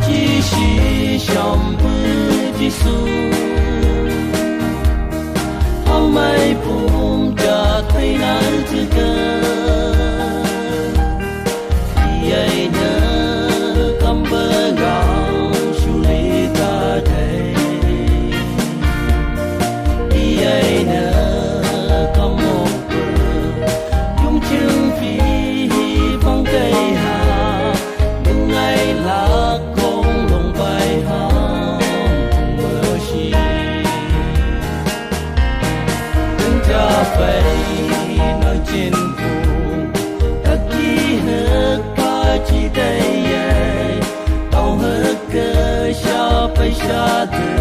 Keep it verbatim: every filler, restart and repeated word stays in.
Chi shi sham bu Jisu, amai pum ja thei nan tu ka. Iai na kam ba ngang shu le ta dai. Iai na kam mok ba. Yung ching fi hi fang kai ha. Ngai lak kong long bai ham tung mo shi. Tung ja bai nang chin kung. Tak ki hek pa chi dai yai. Tau hek ke sha bai sha de.